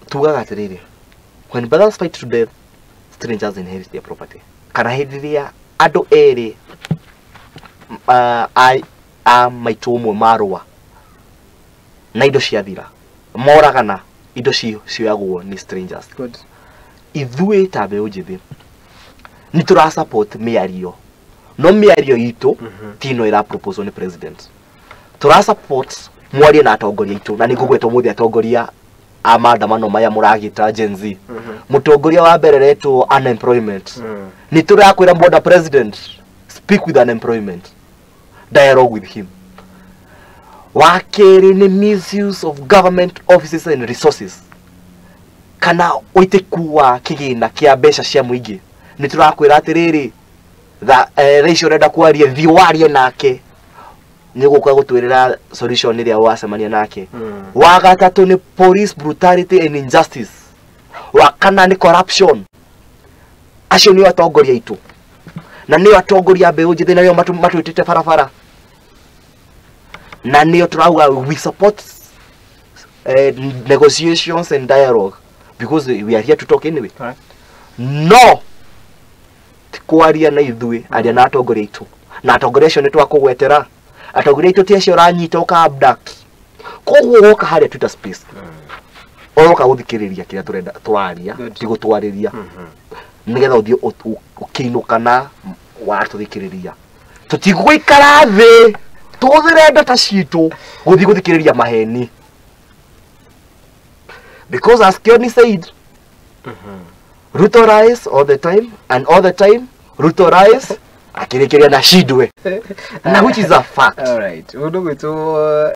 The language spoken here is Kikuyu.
Tugaga atĩrĩrĩ, when brothers fight to death, strangers inherit their property. Kana hĩndĩ ĩrĩa andũ erĩ a maitũ ũmwe marũa na indo ciathira, moragana, indo cioyagwo nĩ strangers. Ithuĩ ta mbeũ njĩthĩ nĩ tũra support mĩario, no mĩario itũ ti ĩno ĩra proposal nĩ president. Tũra support mwarie na atongoria aitũ, na nĩ ngũgweta ũmũthĩ atongoria a maandamano maya mũragĩta Gen Z. Mũtongoria wa mbere retwo unemployment. Nĩ tũrakwĩra, bwana president, speak with unemployment, dialogue with him. Wa kerĩ nĩ misuse of government offices and resources, kana ũitĩku wa kĩgĩna kĩa mbeca cia mũingĩ. Nĩ tũrakwĩra atĩrĩrĩ, thaa icio ũrenda kwaria, thiĩ warie nake, nĩ gũka gũtwĩrĩra solution ĩrĩa wacemania nake. Wa gatatũ nĩ police brutality and injustice. Wa kana nĩ corruption. Acio nĩo atongoria aitũ na nĩo atongoria a mbeũ njĩthĩ, na nĩo matwĩtĩte barabara, na nĩo tũrauga we support negotiations and dialogue, because we are here to talk anyway. No ti kwaria na ithuĩ, aria na atongoria aitũ, na atongoria acio nĩ twakũgwetera. Atongoria aitũ ti acio ũranyita ũka abduct. Koguo woka harĩa Twitter space, ũroka gũthikĩrĩria kĩrĩa tũrenda tũraria, ti gũtwarĩria, nĩgetha ũthiĩ ũkĩinũka na watũthikĩrĩria. Tũtigũikara thĩ tũhũthĩre data citũ gũthiĩ gũthikĩrĩria maheni, because as Kioni said, Ruto lies all the time and all the time Ruto lies, akĩrĩkĩria na shindwe, na which is a fact. Alright. Mũndũ gwĩtwo